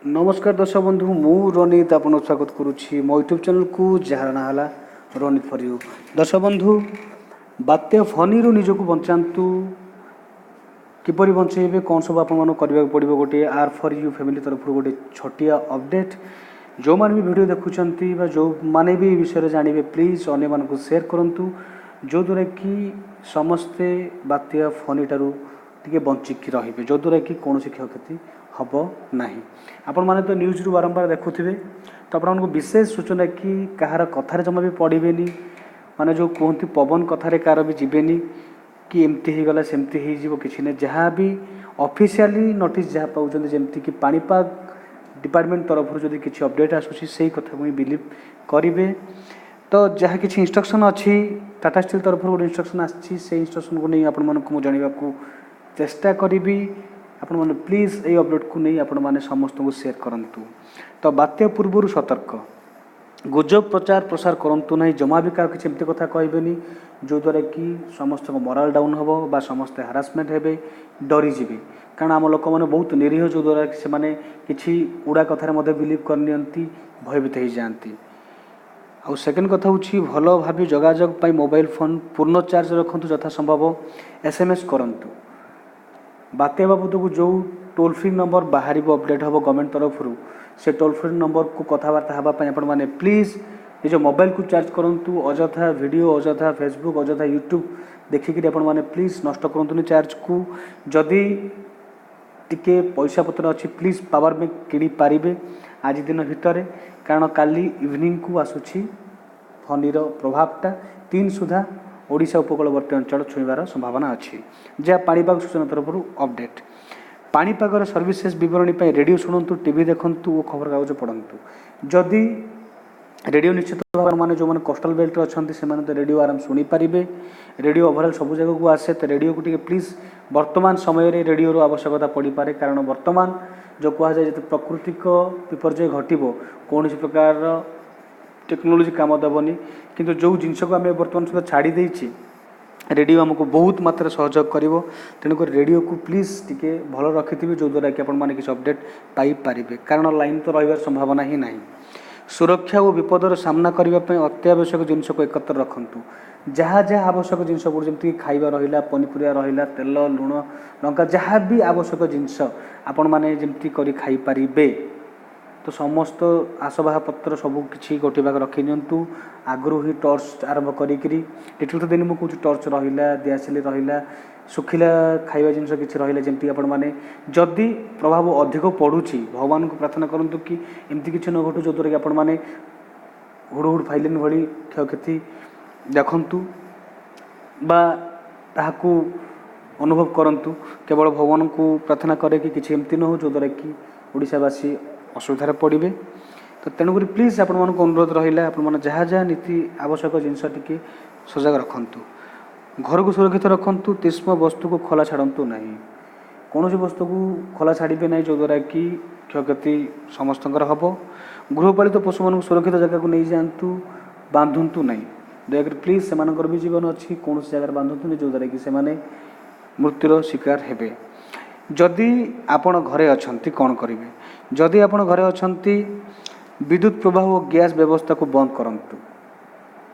ନମସ୍କାର ଦର୍ଶକ ବନ୍ଧୁ, ମୁଁ ରନିତ ଆପଣଙ୍କୁ ସ୍ୱାଗତ କରୁଛି ମୋ ୟୁଟ୍ୟୁବ୍ ଚ୍ୟାନେଲକୁ, ଯାହାର ନାଁ ହେଲା ରନିତ ଫର୍ you. ଦର୍ଶକ ବନ୍ଧୁ, ବାତ୍ୟା ଫନିରୁ ନିଜକୁ ବଞ୍ଚାନ୍ତୁ। କିପରି ବଞ୍ଚେଇବେ, କ'ଣ ସବୁ ଆପଣମାନଙ୍କୁ କରିବାକୁ ପଡ଼ିବ, ଗୋଟିଏ ଆର୍ ଫର୍ you family ତରଫରୁ ଗୋଟିଏ ଛୋଟିଆ ଅପଡ଼େଟ୍। ଯେଉଁମାନେ ବି ଭିଡ଼ିଓ ଦେଖୁଛନ୍ତି ବା ଯେଉଁମାନେ ବି ଏ ବିଷୟରେ ଜାଣିବେ, ପ୍ଲିଜ୍ ଅନ୍ୟମାନଙ୍କୁ ସେୟାର କରନ୍ତୁ, ଯେଉଁଦ୍ୱାରା କି ସମସ୍ତେ ବାତ୍ୟା ଫନିଠାରୁ ଟିକେ ବଞ୍ଚିକି ରହିବେ, ଯେଉଁଦ୍ୱାରା କି କୌଣସି କ୍ଷୟକ୍ଷତି ହେବ ନାହିଁ। ଆପଣମାନେ ତ ନ୍ୟୁଜ୍ରୁ ବାରମ୍ବାର ଦେଖୁଥିବେ। ତ ଆପଣମାନଙ୍କୁ ବିଶେଷ ସୂଚନା କି କାହାର କଥାରେ ଜମା ବି ପଡ଼ିବେନି, ମାନେ ଯେଉଁ କୁହନ୍ତି ପବନ କଥାରେ କାହାର ବି ଯିବେନି କି ଏମିତି ହେଇଗଲା, ସେମିତି ହେଇଯିବ, କିଛି ନାହିଁ। ଯାହା ବି ଅଫିସିଆଲି ନୋଟିସ୍ ଯାହା ପାଉଛନ୍ତି, ଯେମିତିକି ପାଣିପାଗ ଡିପାର୍ଟମେଣ୍ଟ ତରଫରୁ ଯଦି କିଛି ଅପଡ଼େଟ୍ ଆସୁଛି, ସେଇ କଥାକୁ ହିଁ ବିଲିଭ୍ କରିବେ। ତ ଯାହା କିଛି ଇନଷ୍ଟ୍ରକ୍ସନ୍ ଅଛି, ଟାଟା ଷ୍ଟିଲ୍ ତରଫରୁ ଗୋଟେ ଇନଷ୍ଟ୍ରକ୍ସନ୍ ଆସିଛି, ସେଇ ଇନଷ୍ଟ୍ରକ୍ସନ୍କୁ ନେଇ ଆପଣମାନଙ୍କୁ ମୁଁ ଜଣାଇବାକୁ ଚେଷ୍ଟା କରିବି। ଆପଣମାନେ ପ୍ଲିଜ୍ ଏଇ ଅପଡ଼େଟ୍କୁ ନେଇ ଆପଣମାନେ ସମସ୍ତଙ୍କୁ ସେୟାର କରନ୍ତୁ। ତ ବାତ୍ୟା ପୂର୍ବରୁ ସତର୍କ। ଗୁଜବ ପ୍ରଚାର ପ୍ରସାର କରନ୍ତୁ ନାହିଁ। ଜମା ବି କାହାକୁ କିଛି ଏମିତି କଥା କହିବେନି, ଯେଉଁଦ୍ୱାରା କି ସମସ୍ତଙ୍କ ମରାଲ ଡାଉନ୍ ହେବ ବା ସମସ୍ତେ ହାରାସମେଣ୍ଟ ହେବେ, ଡରିଯିବେ। କାରଣ ଆମ ଲୋକମାନେ ବହୁତ ନିରୀହ, ଯେଉଁଦ୍ୱାରା କି ସେମାନେ କିଛି ଉଡ଼ା କଥାରେ ମଧ୍ୟ ବିଲିଭ୍ କରିନିଅନ୍ତି, ଭୟଭୀତ ହେଇଯାଆନ୍ତି। ଆଉ ସେକେଣ୍ଡ କଥା ହେଉଛି, ଭଲ ଭାବେ ଯୋଗାଯୋଗ ପାଇଁ ମୋବାଇଲ ଫୋନ୍ ପୂର୍ଣ୍ଣ ଚାର୍ଜ ରଖନ୍ତୁ। ଯଥା ସମ୍ଭବ SMS କରନ୍ତୁ। ବାତ୍ୟା ବାବଦକୁ ଯେଉଁ ଟୋଲ୍ ଫ୍ରି ନମ୍ବର ବାହାରିବ, ଅପଡ଼େଟ୍ ହେବ ଗଭର୍ଣ୍ଣମେଣ୍ଟ ତରଫରୁ, ସେ ଟୋଲ୍ ଫ୍ରି ନମ୍ବରକୁ କଥାବାର୍ତ୍ତା ହେବା ପାଇଁ ଆପଣମାନେ ପ୍ଲିଜ୍ ନିଜ ମୋବାଇଲକୁ ଚାର୍ଜ କରନ୍ତୁ। ଅଯଥା ଭିଡ଼ିଓ, ଅଯଥା ଫେସବୁକ୍, ଅଯଥା ୟୁଟ୍ୟୁବ୍ ଦେଖିକିରି ଆପଣମାନେ ପ୍ଲିଜ୍ ନଷ୍ଟ କରନ୍ତୁନି ଚାର୍ଜକୁ। ଯଦି ଟିକେ ପଇସା ପତ୍ର ଅଛି, ପ୍ଲିଜ୍ ପାୱାର ବ୍ୟାଙ୍କ କିଣିପାରିବେ ଆଜି ଦିନ ଭିତରେ, କାରଣ କାଲି ଇଭିନିଂକୁ ଆସୁଛି ଫନିର ପ୍ରଭାବଟା। 3 ସୁଦ୍ଧା ଓଡ଼ିଶା ଉପକୂଳବର୍ତ୍ତୀ ଅଞ୍ଚଳ ଛୁଇଁବାର ସମ୍ଭାବନା ଅଛି, ଯାହା ପାଣିପାଗ ସୂଚନା ତରଫରୁ ଅପଡ଼େଟ୍। ପାଣିପାଗର ସର୍ଭିସେସ୍ ବିବରଣୀ ପାଇଁ ରେଡ଼ିଓ ଶୁଣନ୍ତୁ, ଟିଭି ଦେଖନ୍ତୁ ଓ ଖବରକାଗଜ ପଢ଼ନ୍ତୁ। ଯଦି ରେଡ଼ିଓ, ନିଶ୍ଚିତ ଭାବରେ ମାନେ ଯେଉଁମାନେ କୋଷ୍ଟାଲ ବେଲ୍ଟରେ ଅଛନ୍ତି, ସେମାନେ ତ ରେଡ଼ିଓ ଆରାମ ଶୁଣିପାରିବେ। ରେଡ଼ିଓ ଓଭରଅଲ୍ ସବୁ ଜାଗାକୁ ଆସେ। ତ ରେଡ଼ିଓକୁ ଟିକେ ପ୍ଲିଜ୍, ବର୍ତ୍ତମାନ ସମୟରେ ରେଡ଼ିଓର ଆବଶ୍ୟକତା ପଡ଼ିପାରେ, କାରଣ ବର୍ତ୍ତମାନ ଯେଉଁ କୁହାଯାଏ, ଯଦି ପ୍ରାକୃତିକ ବିପର୍ଯ୍ୟୟ ଘଟିବ, କୌଣସି ପ୍ରକାରର ଟେକ୍ନୋଲୋଜି କାମ ଦେବନି। କିନ୍ତୁ ଯେଉଁ ଜିନିଷକୁ ଆମେ ବର୍ତ୍ତମାନ ସୁଦ୍ଧା ଛାଡ଼ି ଦେଇଛେ, ରେଡ଼ିଓ ଆମକୁ ବହୁତ ମାତ୍ରାରେ ସହଯୋଗ କରିବ। ତେଣୁକରି ରେଡ଼ିଓକୁ ପ୍ଲିଜ୍ ଟିକେ ଭଲ ରଖିଥିବେ, ଯେଉଁଦ୍ୱାରା କି ଆପଣମାନେ କିଛି ଅପଡ଼େଟ୍ ପାଇପାରିବେ, କାରଣ ଲାଇନ୍ ତ ରହିବାର ସମ୍ଭାବନା ହିଁ ନାହିଁ। ସୁରକ୍ଷା ଓ ବିପଦର ସାମ୍ନା କରିବା ପାଇଁ ଅତ୍ୟାବଶ୍ୟକ ଜିନିଷକୁ ଏକତ୍ର ରଖନ୍ତୁ। ଯାହା ଯାହା ଆବଶ୍ୟକ ଜିନିଷ ପଡ଼ୁଛି, ଯେମିତିକି ଖାଇବା ରହିଲା, ପନିପରିବା ରହିଲା, ତେଲ, ଲୁଣ, ଲଙ୍କା, ଯାହା ବି ଆବଶ୍ୟକ ଜିନିଷ ଆପଣମାନେ ଯେମିତି କରି ଖାଇପାରିବେ, ତ ସମସ୍ତ ଆସବାବପତ୍ର ସବୁ କିଛି ଗୋଟିଏ ପାଖରେ ରଖିନିଅନ୍ତୁ ଆଗରୁ ହିଁ। ଟର୍ଚ୍ଚ ଆରମ୍ଭ କରିକିରି, ଡିଟେଲ୍ ତ ଦିନ ମୁଁ କହୁଛି, ଟର୍ଚ୍ଚ ରହିଲା, ଦିଆସିଲି ରହିଲା, ଶୁଖିଲା ଖାଇବା ଜିନିଷ କିଛି ରହିଲା। ଯେମିତି ଆପଣମାନେ ଯଦି ପ୍ରଭାବ ଅଧିକ ପଡ଼ୁଛି, ଭଗବାନଙ୍କୁ ପ୍ରାର୍ଥନା କରନ୍ତୁ କି ଏମିତି କିଛି ନ ଘଟୁ, ଯେଉଁଦ୍ୱାରା କି ଆପଣମାନେ ହୁଡ଼ୁ ହୁଡ଼ୁ ଫାଇଲିନ୍ ଭଳି କ୍ଷୟକ୍ଷତି ଦେଖନ୍ତୁ ବା ତାହାକୁ ଅନୁଭବ କରନ୍ତୁ। କେବଳ ଭଗବାନଙ୍କୁ ପ୍ରାର୍ଥନା କରେ କି କିଛି ଏମିତି ନ ହେଉ, ଯେଉଁଦ୍ୱାରା କି ଓଡ଼ିଶାବାସୀ ଅସୁବିଧାରେ ପଡ଼ିବେ। ତ ତେଣୁକରି ପ୍ଲିଜ୍ ଆପଣମାନଙ୍କୁ ଅନୁରୋଧ ରହିଲା, ଆପଣମାନେ ଯାହା ଯାହା ନୀତି ଆବଶ୍ୟକ ଜିନିଷ ଟିକେ ସଜାଗ ରଖନ୍ତୁ। ଘରକୁ ସୁରକ୍ଷିତ ରଖନ୍ତୁ। ତୀକ୍ଷ୍ଣ ବସ୍ତୁକୁ ଖୋଲା ଛାଡ଼ନ୍ତୁ ନାହିଁ। କୌଣସି ବସ୍ତୁକୁ ଖୋଲା ଛାଡ଼ିବେ ନାହିଁ, ଯେଉଁଦ୍ୱାରା କି କ୍ଷୟକ୍ଷତି ସମସ୍ତଙ୍କର ହେବ। ଗୃହପାଳିତ ପଶୁମାନଙ୍କୁ ସୁରକ୍ଷିତ ଜାଗାକୁ ନେଇଯାଆନ୍ତୁ, ବାନ୍ଧନ୍ତୁ ନାହିଁ ଦୟାକରି ପ୍ଲିଜ୍। ସେମାନଙ୍କର ବି ଜୀବନ ଅଛି। କୌଣସି ଜାଗାରେ ବାନ୍ଧନ୍ତୁନି, ଯେଉଁଦ୍ୱାରା କି ସେମାନେ ମୃତ୍ୟୁର ଶିକାର ହେବେ। ଯଦି ଆପଣ ଘରେ ଅଛନ୍ତି, କ'ଣ କରିବେ? ଯଦି ଆପଣ ଘରେ ଅଛନ୍ତି, ବିଦ୍ୟୁତ ପ୍ରବାହ ଓ ଗ୍ୟାସ୍ ବ୍ୟବସ୍ଥାକୁ ବନ୍ଦ କରନ୍ତୁ।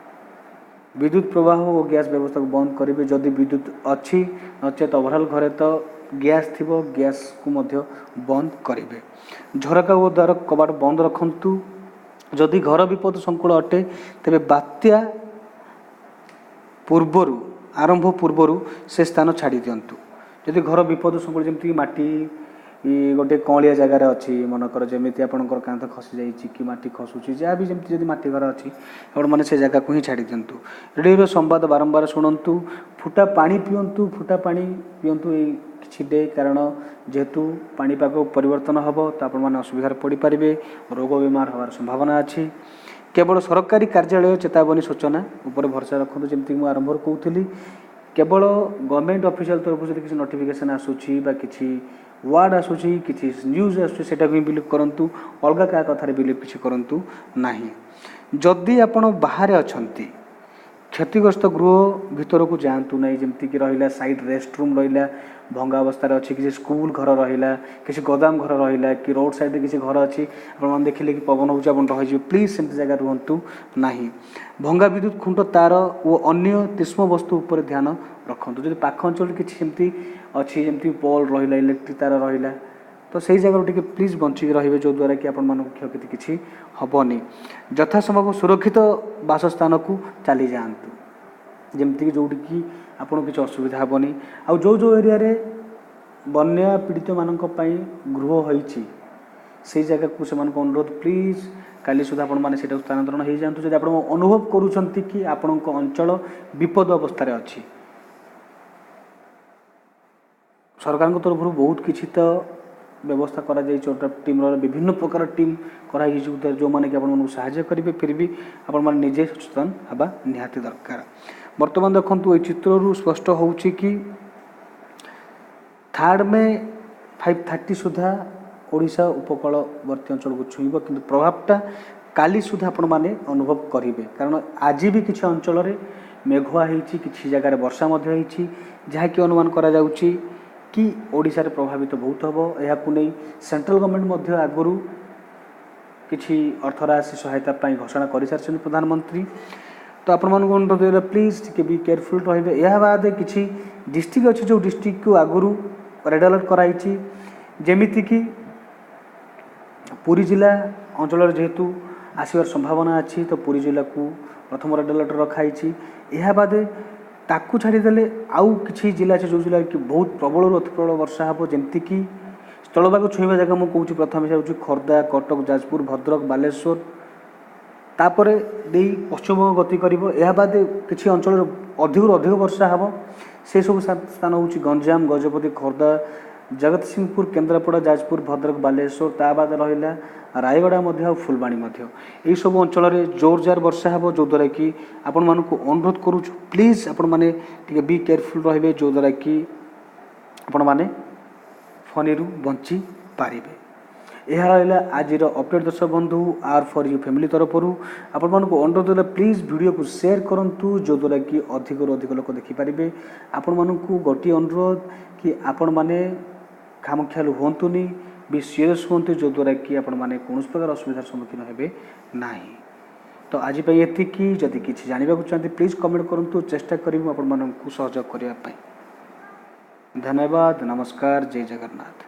ବିଦ୍ୟୁତ ପ୍ରବାହ ଓ ଗ୍ୟାସ୍ ବ୍ୟବସ୍ଥାକୁ ବନ୍ଦ କରିବେ, ଯଦି ବିଦ୍ୟୁତ ଅଛି। ନଚେତ ଓଭରଅଲ୍ ଘରେ ତ ଗ୍ୟାସ୍ ଥିବ, ଗ୍ୟାସ୍କୁ ମଧ୍ୟ ବନ୍ଦ କରିବେ। ଝରକା ଓ ଦ୍ୱାର କବାଟ ବନ୍ଦ ରଖନ୍ତୁ। ଯଦି ଘର ବିପଦ ସଂକୁଳ ଅଟେ, ତେବେ ବାତ୍ୟା ପୂର୍ବରୁ, ଆରମ୍ଭ ପୂର୍ବରୁ ସେ ସ୍ଥାନ ଛାଡ଼ି ଦିଅନ୍ତୁ। ଯଦି ଘର ବିପଦ ସଂକୁଳ, ଯେମିତିକି ମାଟି ଗୋଟେ କଅଁଳିଆ ଜାଗାରେ ଅଛି, ମନେକର ଯେମିତି ଆପଣଙ୍କର କାନ୍ଥ ଖସି ଯାଇଛି କି ମାଟି ଖସୁଛି, ଯାହା ବି ଯେମିତି, ଯଦି ମାଟି ଘର ଅଛି, ଆପଣମାନେ ସେ ଜାଗାକୁ ହିଁ ଛାଡ଼ି ଦିଅନ୍ତୁ। ରେଡ଼ିଓର ସମ୍ବାଦ ବାରମ୍ବାର ଶୁଣନ୍ତୁ। ଫୁଟା ପାଣି ପିଅନ୍ତୁ। ଫୁଟା ପାଣି ପିଅନ୍ତୁ ଏଇ କିଛି ଡେ, କାରଣ ଯେହେତୁ ପାଣିପାଗ ପରିବର୍ତ୍ତନ ହେବ, ତ ଆପଣମାନେ ଅସୁବିଧାରେ ପଡ଼ିପାରିବେ, ରୋଗ ବେମାର ହେବାର ସମ୍ଭାବନା ଅଛି। କେବଳ ସରକାରୀ କାର୍ଯ୍ୟାଳୟ ଚେତାବନୀ ସୂଚନା ଉପରେ ଭରସା ରଖନ୍ତୁ। ଯେମିତିକି ମୁଁ ଆରମ୍ଭରୁ କହୁଥିଲି, କେବଳ ଗଭର୍ଣ୍ଣମେଣ୍ଟ ଅଫିସିଆଲ ତରଫରୁ ଯଦି କିଛି ନୋଟିଫିକେସନ୍ ଆସୁଛି ବା କିଛି ୱାର୍ଡ଼ ଆସୁଛି, କିଛି ନ୍ୟୁଜ୍ ଆସୁଛି, ସେଇଟାକୁ ହିଁ ବିଲିଭ୍ କରନ୍ତୁ। ଅଲଗା କାହା କଥାରେ ବିଲିଭ୍ କିଛି କରନ୍ତୁ ନାହିଁ। ଯଦି ଆପଣ ବାହାରେ ଅଛନ୍ତି, କ୍ଷୟକ୍ଷତି କ୍ଷତିଗ୍ରସ୍ତ ଗୃହ ଭିତରକୁ ଯାଆନ୍ତୁ ନାହିଁ। ଯେମିତିକି ରହିଲା ସାଇଡ଼୍ ରେଷ୍ଟ ରୁମ୍ ରହିଲା, ଭଙ୍ଗା ଅବସ୍ଥାରେ ଅଛି, କିଛି ସ୍କୁଲ ଘର ରହିଲା, କିଛି ଗୋଦାମ ଘର ରହିଲା କି ରୋଡ଼ ସାଇଡ଼୍ରେ କିଛି ଘର ଅଛି, ଆପଣମାନେ ଦେଖିଲେ କି ପବନ ହେଉଛି, ଆପଣ ରହିଯିବେ, ପ୍ଲିଜ୍ ସେମିତି ଜାଗାରେ ରୁହନ୍ତୁ ନାହିଁ। ଭଙ୍ଗା ବିଦ୍ୟୁତ ଖୁଣ୍ଟ, ତାର ଓ ଅନ୍ୟ ତୀକ୍ଷ୍ଣ ବସ୍ତୁ ଉପରେ ଧ୍ୟାନ ରଖନ୍ତୁ। ଯଦି ପାଖ ଅଞ୍ଚଳରେ କିଛି ସେମିତି ଅଛି, ଯେମିତି ପୋଲ୍ ରହିଲା, ଇଲେକ୍ଟ୍ରିକ୍ ତାର ରହିଲା, ତ ସେଇ ଜାଗାରୁ ଟିକେ ପ୍ଲିଜ୍ ବଞ୍ଚିକି ରହିବେ, ଯେଉଁଦ୍ୱାରା କି ଆପଣମାନଙ୍କୁ କ୍ଷୟକ୍ଷତି କିଛି ହେବନି। ଯଥାସମ୍ଭବ ସୁରକ୍ଷିତ ବାସସ୍ଥାନକୁ ଚାଲିଯାଆନ୍ତୁ, ଯେମିତିକି ଯେଉଁଠିକି ଆପଣଙ୍କୁ କିଛି ଅସୁବିଧା ହେବନି। ଆଉ ଯେଉଁ ଯେଉଁ ଏରିଆରେ ବନ୍ୟା ପୀଡ଼ିତମାନଙ୍କ ପାଇଁ ଗୃହ ହୋଇଛି, ସେଇ ଜାଗାକୁ ସେମାନଙ୍କୁ ଅନୁରୋଧ, ପ୍ଲିଜ୍ କାଲି ସୁଦ୍ଧା ଆପଣମାନେ ସେଇଟାକୁ ସ୍ଥାନାନ୍ତରଣ ହେଇଯାଆନ୍ତୁ, ଯଦି ଆପଣ ଅନୁଭବ କରୁଛନ୍ତି କି ଆପଣଙ୍କ ଅଞ୍ଚଳ ବିପଦ ଅବସ୍ଥାରେ ଅଛି। ସରକାରଙ୍କ ତରଫରୁ ବହୁତ କିଛି ତ ବ୍ୟବସ୍ଥା କରାଯାଇଛି, ଓଡ୍ରାଫ୍ ଟିମ୍ର ବିଭିନ୍ନ ପ୍ରକାର ଟିମ୍ କରାଯାଇଛି, ଯେଉଁମାନେ କି ଆପଣମାନଙ୍କୁ ସାହାଯ୍ୟ କରିବେ। ଫିର୍ ବି ଆପଣମାନେ ନିଜେ ସଚେତନ ହେବା ନିହାତି ଦରକାର। ବର୍ତ୍ତମାନ ଦେଖନ୍ତୁ, ଏଇ ଚିତ୍ରରୁ ସ୍ପଷ୍ଟ ହେଉଛି କି 3 ମେ 5:30 ସୁଦ୍ଧା ଓଡ଼ିଶା ଉପକୂଳବର୍ତ୍ତୀ ଅଞ୍ଚଳକୁ ଛୁଇଁବ, କିନ୍ତୁ ପ୍ରଭାବଟା କାଲି ସୁଦ୍ଧା ଆପଣମାନେ ଅନୁଭବ କରିବେ, କାରଣ ଆଜି ବି କିଛି ଅଞ୍ଚଳରେ ମେଘୁଆ ହେଇଛି, କିଛି ଜାଗାରେ ବର୍ଷା ମଧ୍ୟ ହେଇଛି, ଯାହାକି ଅନୁମାନ କରାଯାଉଛି କି ଓଡ଼ିଶାରେ ପ୍ରଭାବିତ ବହୁତ ହେବ। ଏହାକୁ ନେଇ ସେଣ୍ଟ୍ରାଲ ଗଭର୍ଣ୍ଣମେଣ୍ଟ ମଧ୍ୟ ଆଗରୁ କିଛି ଅର୍ଥରାଶି ସହାୟତା ପାଇଁ ଘୋଷଣା କରିସାରିଛନ୍ତି ପ୍ରଧାନମନ୍ତ୍ରୀ। ତ ଆପଣମାନଙ୍କୁ ଅନୁରୋଧ ରହିଲା, ପ୍ଲିଜ୍ ଟିକେ ବି କେୟାରଫୁଲ୍ ରହିବେ। ଏହା ବାଦ କିଛି ଡିଷ୍ଟ୍ରିକ୍ଟ ଅଛି, ଯେଉଁ ଡିଷ୍ଟ୍ରିକ୍ଟକୁ ଆଗରୁ ରେଡ଼୍ ଆଲର୍ଟ କରାହେଇଛି, ଯେମିତିକି ପୁରୀ ଜିଲ୍ଲା ଅଞ୍ଚଳରେ ଯେହେତୁ ଆସିବାର ସମ୍ଭାବନା ଅଛି, ତ ପୁରୀ ଜିଲ୍ଲାକୁ ପ୍ରଥମ ରେଡ଼୍ ଆଲର୍ଟ ରଖାହେଇଛି। ଏହା ବାଦେ ତାକୁ ଛାଡ଼ିଦେଲେ ଆଉ କିଛି ଜିଲ୍ଲା ଅଛି, ଯେଉଁ ଜିଲ୍ଲାରେ କି ବହୁତ ପ୍ରବଳରୁ ଅତି ପ୍ରବଳ ବର୍ଷା ହେବ। ଯେମିତିକି ସ୍ଥଳଭାଗ ଛୁଇଁବା ଜାଗା ମୁଁ କହୁଛି, ପ୍ରଥମେ ହେଉଛି ଖୋର୍ଦ୍ଧା, କଟକ, ଯାଜପୁର, ଭଦ୍ରକ, ବାଲେଶ୍ୱର, ତାପରେ ଦେଇ ପଶ୍ଚିମବଙ୍ଗ ଗତି କରିବ। ଏହା ବାଦେ କିଛି ଅଞ୍ଚଳରେ ଅଧିକରୁ ଅଧିକ ବର୍ଷା ହେବ। ସେସବୁ ସ୍ଥାନ ହେଉଛି ଗଞ୍ଜାମ, ଗଜପତି, ଖୋର୍ଦ୍ଧା, ଜଗତସିଂହପୁର, କେନ୍ଦ୍ରାପଡ଼ା, ଯାଜପୁର, ଭଦ୍ରକ, ବାଲେଶ୍ୱର, ତା ବାଦ ରହିଲା ରାୟଗଡ଼ା ମଧ୍ୟ ଆଉ ଫୁଲବାଣୀ ମଧ୍ୟ। ଏଇସବୁ ଅଞ୍ଚଳରେ ଜୋରଜାର ବର୍ଷା ହେବ, ଯେଉଁଦ୍ୱାରା କି ଆପଣମାନଙ୍କୁ ଅନୁରୋଧ କରୁଛୁ, ପ୍ଲିଜ୍ ଆପଣମାନେ ଟିକେ ବି କେୟାରଫୁଲ୍ ରହିବେ, ଯେଉଁଦ୍ୱାରା କି ଆପଣମାନେ ଫନିରୁ ବଞ୍ଚି ପାରିବେ। ଏହା ରହିଲା ଆଜିର ଅପଡ଼େଟ୍ ଦର୍ଶକ ବନ୍ଧୁ, ଆର୍ ଫର୍ you family ତରଫରୁ ଆପଣମାନଙ୍କୁ ଅନୁରୋଧ ହେଲା, ପ୍ଲିଜ୍ ଭିଡ଼ିଓକୁ ସେୟାର କରନ୍ତୁ, ଯେଉଁଦ୍ୱାରା କି ଅଧିକରୁ ଅଧିକ ଲୋକ ଦେଖିପାରିବେ। ଆପଣମାନଙ୍କୁ ଗୋଟିଏ ଅନୁରୋଧ କି ଆପଣମାନେ ଖାମଖିଆଲ ହୁଅନ୍ତୁନି, ବି ସିରିୟସ୍ ହୁଅନ୍ତୁ, ଯେଉଁଦ୍ୱାରା କି ଆପଣମାନେ କୌଣସି ପ୍ରକାର ଅସୁବିଧାର ସମ୍ମୁଖୀନ ହେବେ ନାହିଁ। ତ ଆଜି ପାଇଁ ଏତିକି। ଯଦି କିଛି ଜାଣିବାକୁ ଚାହାନ୍ତି, ପ୍ଲିଜ୍ କମେଣ୍ଟ କରନ୍ତୁ, ଚେଷ୍ଟା କରିବୁ ଆପଣମାନଙ୍କୁ ସହଯୋଗ କରିବା ପାଇଁ। ଧନ୍ୟବାଦ, ନମସ୍କାର, ଜୟ ଜଗନ୍ନାଥ।